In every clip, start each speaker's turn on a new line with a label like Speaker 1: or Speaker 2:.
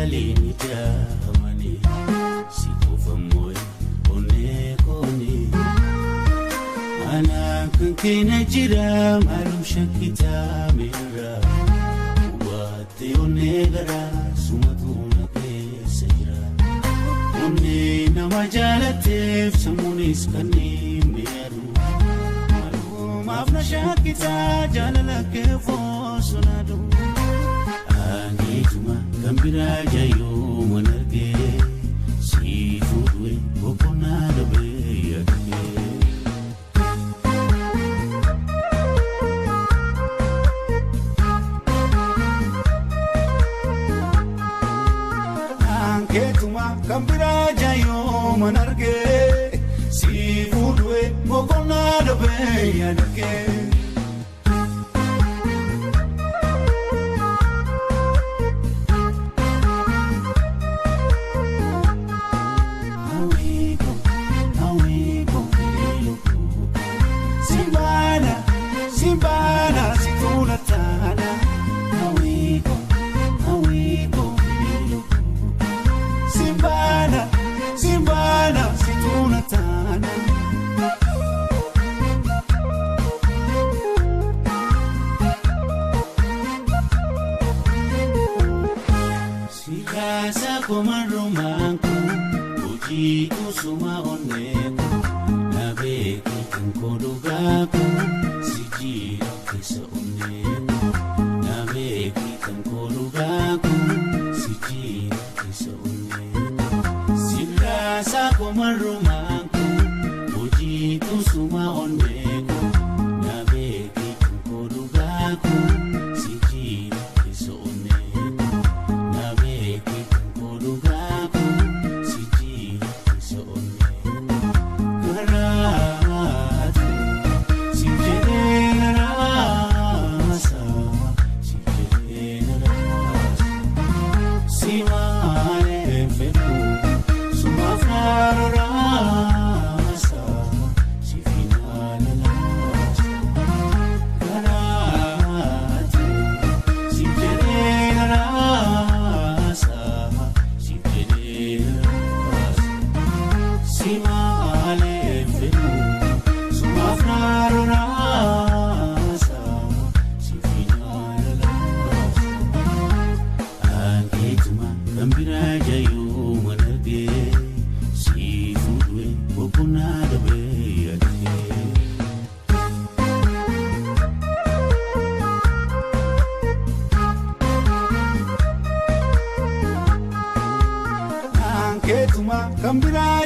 Speaker 1: Lalini jamani sikufamoe onekoni ana kankina jira malum shakita mera wate onegara sumatuna kesajira onne namajalatef samunis kani meru malum afna shakita jalala ke fosunadu Angituma gambira jayo manarge si fudwe bokona dobe yake. Angituma gambira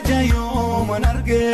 Speaker 1: jayo manarge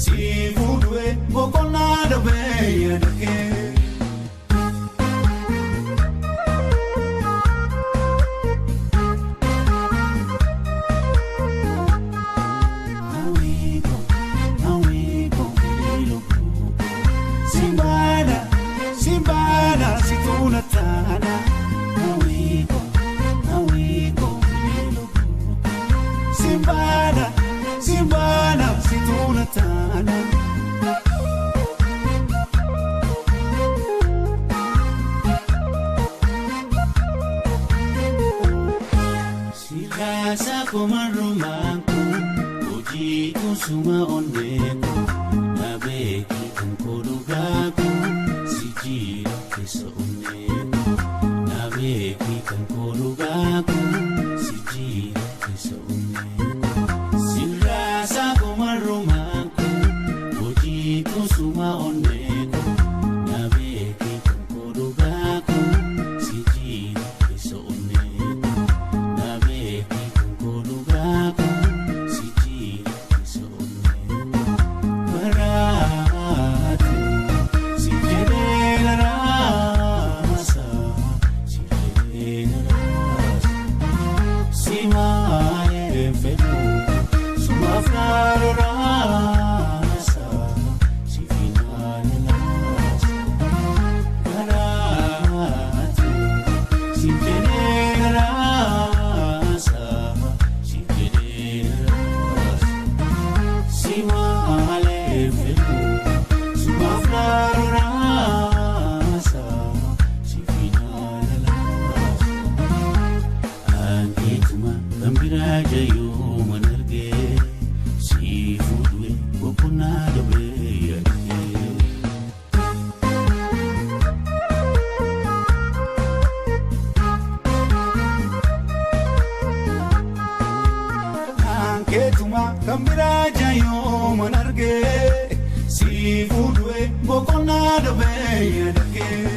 Speaker 1: si fudwe bokona dobe yake. Simbana, situna tana. Sirraasa komarrumaan kun hojii kusuma onneeku na beeki kan koodhugaaku si jira keessa onneeku na beeki kan koodhugaaku si jira keessa onneeku. Sirraasa komarrumaan kun hojii kusuma onneeku na beeki kan koodhugaaku si jira keessa onneeku. Na beeki kan koodhugaaku si jira keessa onneeku. Baraatu si jedhee naraasa si jedhee naraasa si maayee fedhu sumaaf naroraasa si finaanalaasa. Baraatu si jedhee naraasa si jedhee naraasa. Si malee fedhu sumaaf naroraasa si finaanalaasa. Ankeetuma kan biraa jayuu man argee si fuudhee boqonnaa dabee yaadee. Ankeetuma kan biraa jayuu man argee si fuudhee boqonnaa dabee yaadee.